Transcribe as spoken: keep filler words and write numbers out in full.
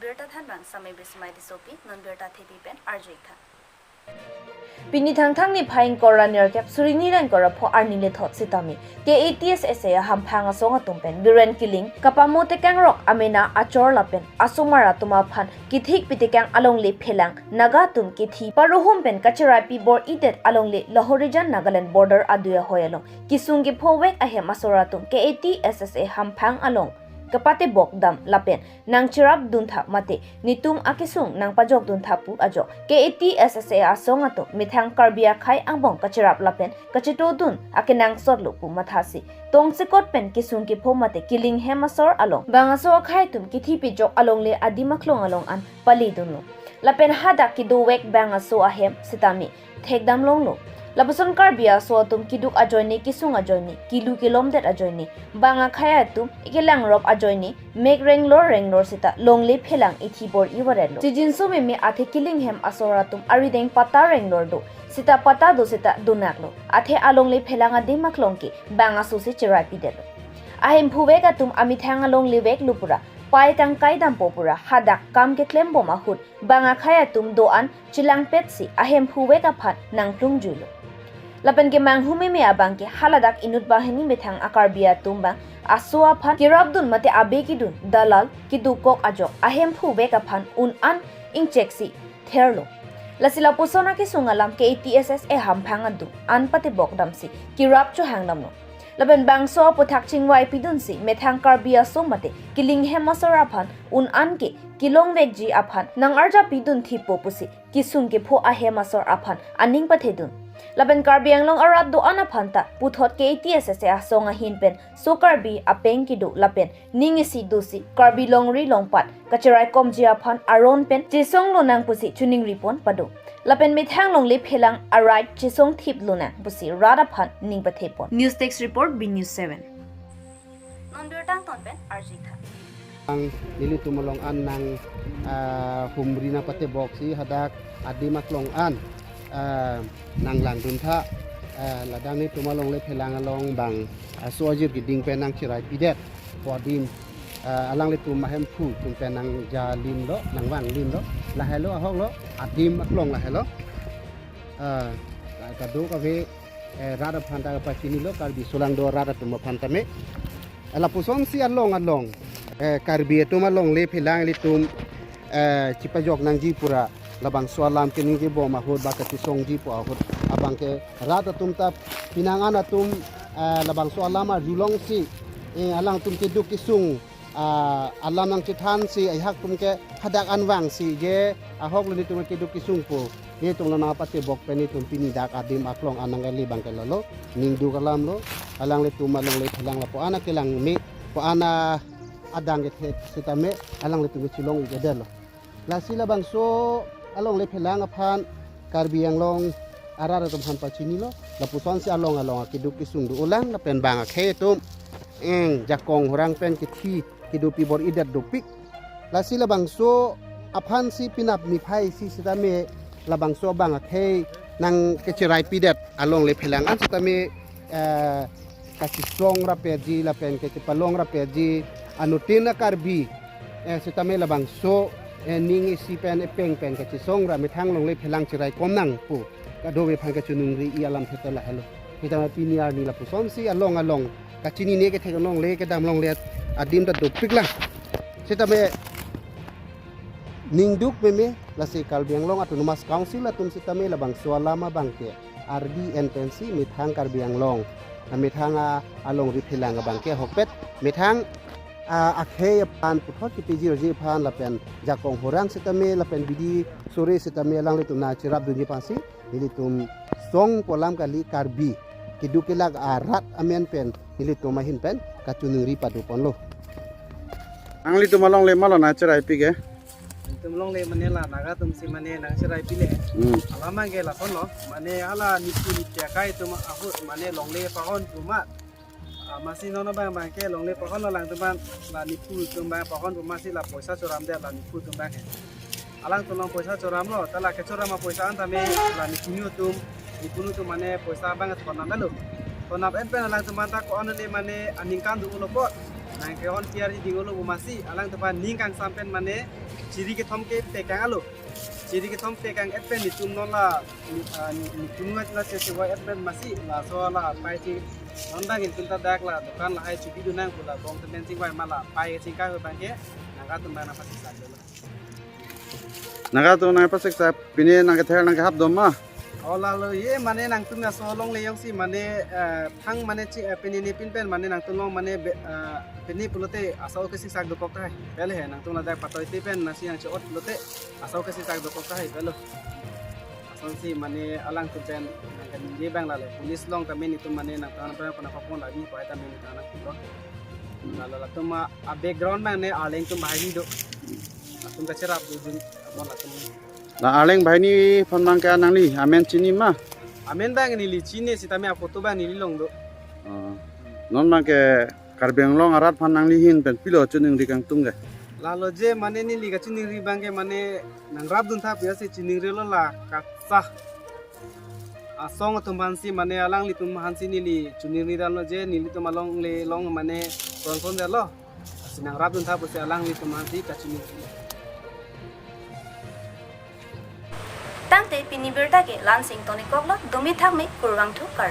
Birta thanbang Samai Bismai Tissopi, non birta thepi pen arju-ik tha. Pini Thangthang niphai ingkoi ra nerkep suri ni ra ingkoi ra pho arni lethot sitame K A T S S A ahamphang asong atum pen Biren Killing, kapamo tekangrok amena achor lapen asomar atum aphan kethik pitekang alongle phelang Naga atum kethi paruhum pen kachiraipi bor-idet alongle Lahorijan Nagaland border adui ahoi along kesung kephovek ahem asor atum K A T S S A hamphang along kapatebok dam lapen nangcherapdun tha mate netum akesung nangpajokdun tha pu ajok K A T S S A asong atum methang Karbi akhei angbong kachirap lapen kachetodun akenangsotlo pu mathasi tongsekot pen kesung kepho mate Killing hem asor along bang aso akhei atum kethi pejok alongle adim aklong along an palidunlo. Lapen hadak kedovek bang aso ahem sitame thekdam longlo. Lapuson Karbi aso atum keduk ajoine, kesung ajoine, kelu kelomdet ajoine, bang akhei atum kelangrop ajoine mek renglor renglor sita longle phelang ithi bor-i varetlo. Chijinso meme athe Killing hem asor atum arideng patta renglor do sita, patta do sita donaklo. Athe alongle phelang adim aklong ke bang aso si chiraipidetlo. Ahemphu vek atum amethang alongle veklo pura, pai tangkai dampo pura hadak kam keklem bom ahut bang akhei atum do-an chelangpetsi ahemphu vek aphan nangklungjuilo. Lapen kemanghu meme abang ke haladak inut banghini methang a-Karbi atum bang aso aphan kerapdun mate abe kedun, dalal, kedukok ajok ahemphu vek aphan un-an ingcheksi therlo. Lasi lapuson akesung alam K A T S S A hamphang atum an patebok damsi kerap chohang damlo. Lapen bangso aputhak chingvaipidunsi methang Karbi aso mate Killing hem asor aphan un-an ke kelongvekji aphan nang-arjapidun thipo pusi kesung kepho ahem asor aphan aning pathedun. Lapen Karbi Anglong arat do-an aphan ta puthot K A T S S A asong ahin pen so Karbi apeng kedo lapen ning isi dosi Karbi longri longpat kachiraikomji aphan aron pen chesong lonang pusi choningri pon pado. Lapen methang longle phelang arai chesong thip lonang pusi rat aphan ning pathepon. News Desk Report, B News seven. Non birta angton pen arju-ik tha. Ang nelitum along an nang, ah, humri nangpatevoksi hadak adim aklong an, ah, nanglangdun tha, ah, ladak nelitum alongle phelang along bang, ah, aso ajir keding pen nangchiraipidet pu adim, ah, alanglitum ahemphu atum pen nangjalimlo, nangvanglimlo, lahelo ahoklo, adim aklong lahelo. Ah, kadokave, eh, rat aphan ta kapachinilo, Karbi aso along do rat atum aphan tame. Eh, lapusonsi along along, eh, Karbi atum alongle phelang ilitum, eh, chepajok nangji pura, labangso alam keningje bom ahut ba kachesongji pu ahut abang ke rat atum ta penang an atum, eh, labangso alam arjulongsi, eh, alangtum keduk kesung, ah, alam nangchethansi ajahak atum ke hadak an vangsi je ahoklo nelitum keduk kesung pu. Nelitum lo nangpatebok pen nelitum pini dak adim aklong an nangkali abang ke lalo, ningduk alamlo, alanglitum alongle phelang lapu-an akelang me, pu-an adang kethe sitame alanglitum kechelong-ik-edetlo. Lasi labangso alongle phelang aphan Karbi Anglong arat atum aphan pachinilo, lapusonsi along along akeduk kesung do-olang, lapen bang akhei atum, eng, jakong hurang pen kethi kedopi bor-idet dopik. Lasi labangso aphansi penap niphai isi sitame labangso bang akhei nangkechiraipidet alongle phelang an sitame, eh, kachesong rapetji lapen kachepalong rapetji anuttin a-Karbi, eh, sitame labangso, eh, ning isi pen epeng pen kachesong ra methang longle phelang chiraikom nang pu kadokave aphan kachoningri-i alam thekthe lahelo. Sitame pini arni lapusonsi along along kachinine kethek longle kedam longle adim ta dopiklang. Sitame ningduk meme, lasi Karbi Anglong Autonomous Council atum sitame labangso alam abang ke ardi en pensi methang Karbi Anglong, methang a-alongri phelang abang ke ahokpet, methang, ah, akhei aphan puthot kepajirji aphan lapen jakong hurang sitame lapen bidi sore sitame alanglitum nangcherapdunji aphansi nelitum song pu alam kali, Karbi keduk kelak arat amen pen nelitum ahin pen kachoningri padoponlo. Nanglitum alongle malom nangcheraipi ke? Itum longle mane la Naga atumsi mane nangcheraipile. Hmm. Alam abang ke lasonlo, mane hala nipu nipi akai atum ahut mane longle pahon pu amat. Ah, amatsi non abang abang ke longle pahonlo alangtum abang, la nipu atum abang pahon pu amatsi la poisa choramdet la nipu atum abang he. Alangtum along poisa choramlo, ta la kechoram apoisa an tame la nipunu atum, nipunu atum mane poisa abang thonam lo. Thonam en pen alangtum abang ta ko-an le mane aningkan do-olo apot. Nang ke on P R ji dinglo bu masi, alangtum aphan ning kangsam pen mane chiri kethom ke tekang alo. Chiri kethom tekang et pen netum non la, ni- ah, ni- netum ngat la chesewai et pen masi, laso la pai ching non bang netum ta dak la dukan lahai chobidun nang pu la bong temen chingvai ma la pai chingkai abang ke nangtum bang nangpasiksak dolo. Nangtum nangpasiksak, pine nang kether nang kehap doma. Oh, lalo ye mane nangtum laso alongle jongsi mane, eh, thang mane chi, eh, pine ne pin pen mane nangtum along mane be- eh, pine pulote asau kesiksak dokok tahai. Pele he nangtum ladak patoi te pen nasi nang chot pulote asau kesiksak dokok tahai pelo. Asonsi mane alangtum pen nang kaningje abang lalo. Police along tame netum mane nangtum aphan pona papon lagi pai tame nangtum aphan pulo. Lalo latum a, a background abang ne Arleng atum banghini do. Latum kacherap dodun abang latum. La Arleng banghini aphan abang ke nangli amen chini ma? Amen abang neli chini sitame aphoto abang neli along do. Oh. Non abang ke Karbi Anglong arat aphan nangli ahin pen pilo chiningri kangtung ke? Lalo je mane neli kachiningri abang ke mane nangrapdun tha pusi chiningrilo la kachak. Asong atum aphansi mane alanglitum aphansi neli chiningri damlo je nelitum alongle along mane ronson damlo. Lasi nangrapdun tha pusi alanglitum aphansi kachiningri. Tangte pini birta ke la-an si ingtonikoklo, dumi thakme, kurvangthu kar.